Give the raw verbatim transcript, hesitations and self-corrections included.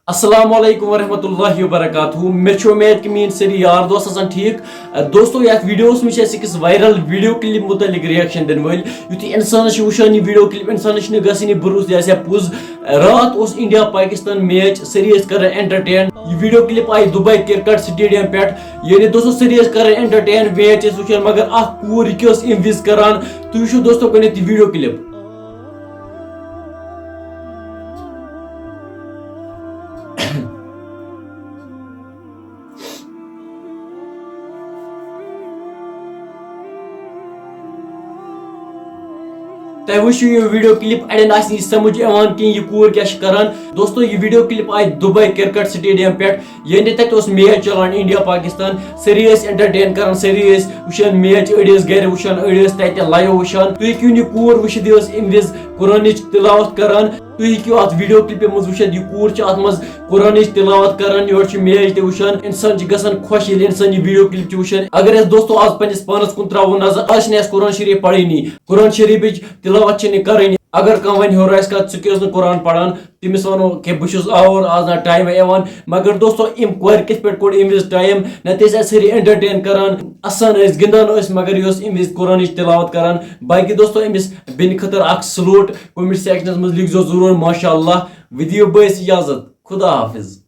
السلام علیکم ورحمۃ اللہ وبرکاتہ۔ مےٚ چھُ اُمید کہِ میٲنۍ سٲری یار دوست آسن ٹھیٖک۔ دوستو، یتھ ویڈیوس منٛز چھِ اَسہِ أکِس وائرل ویڈیو کلپ متعلق ریئیکشن دِنہٕ وٲلۍ۔ یُتھُے انسانس چھِ وٕچھان یہِ ویڈیو کلپ، انسانس چھُنہٕ گژھان یہِ بروسہٕ یہِ آسہِ پوٚز۔ راتھ اوس انڈیا پاکستان میچ، سٲری ٲسۍ کران انٹرٹین۔ یہِ ویڈیو کلپ آیہِ دبے کرکٹ سٹیڈیم پٮ۪ٹھ، یعنی دوستو، سٲری ٲسۍ کران انٹرٹین، میچ ٲسۍ وٕچھان، مگر اکھ کوٗر یہِ کیٛاہ ٲس امہِ وِزِ کران، تُہۍ وٕچھِو دوستو گۄڈٕنیتھ یہِ ویڈیو کلپ۔ تۄہہِ وٕچھِو یہِ ویڈیو کلپ، اڑٮ۪ن آسہِ نہٕ یہِ سمجھ یِوان کِہیٖنۍ یہِ کوٗر کیٛاہ چھِ کران۔ دوستو، یہِ ویڈیو کلپ آیہِ دبے کرکٹ سٹیڈیم پٮ۪ٹھ، یعنی تتہِ اوس میچ چلان انڈیا پاکستان، سٲری ٲسۍ انٹرٹین کران، سٲری ٲسۍ وٕچھان میچ، أڑۍ ٲسۍ گرِ وٕچھان، أڑۍ ٲسۍ تتہِ لایو وٕچھان۔ تُہۍ ہیٚکِو یہِ کوٗر وٕچھِتھ، یہِ ٲس امہِ وِزِ قرآنٕچ تلاوت کران۔ تُہۍ ہیٚکِو اتھ ویڈیو کلپہِ منٛز وٕچھِتھ، یہِ کوٗر چھِ اتھ منٛز قرآنٕچ تلاوت کران، یورٕ چھُ میچ تہِ وٕچھان۔ انسان چھُ گژھان خۄش ییٚلہِ انسان یہِ ویڈیو کلپ چھُ وٕچھان۔ اگر أسۍ دوستو آز پننِس پانس کُن تراوو نظر، آز چھِنہٕ اَسہِ قرآن شریف پرٲنی، قرآن شریفٕچ تلاوت چھِنہٕ کرٲنی۔ اگر کانٛہہ وَنہِ ہیوٚر آسہِ کانٛہہ، "ژٕ کیٛازِ نہٕ قرآن پران؟" تٔمِس وَنو کہِ بہٕ چھُس آوُر، آز نہ ٹایمے یِوان۔ مگر دوستو، أمۍ کورِ کِتھ پٲٹھۍ کوٚڑ أمۍ وِزِ ٹایم؟ نَتہٕ ٲسۍ اَسہِ سٲری انٹرٹین کران، اَسان ٲسۍ، گِنٛدان ٲسۍ، مگر یہِ اوس أمۍ وِزِ قرآنٕچ تلاوت کران۔ باقٕے دوستو، أمِس بیٚنہِ خٲطرٕ اکھ سلوٹ comment sectionس منٛز لیکھزیو ضروٗر، ماشاء اللہ۔ ویڈیو بٲیِس اجازت، خدا حافظ۔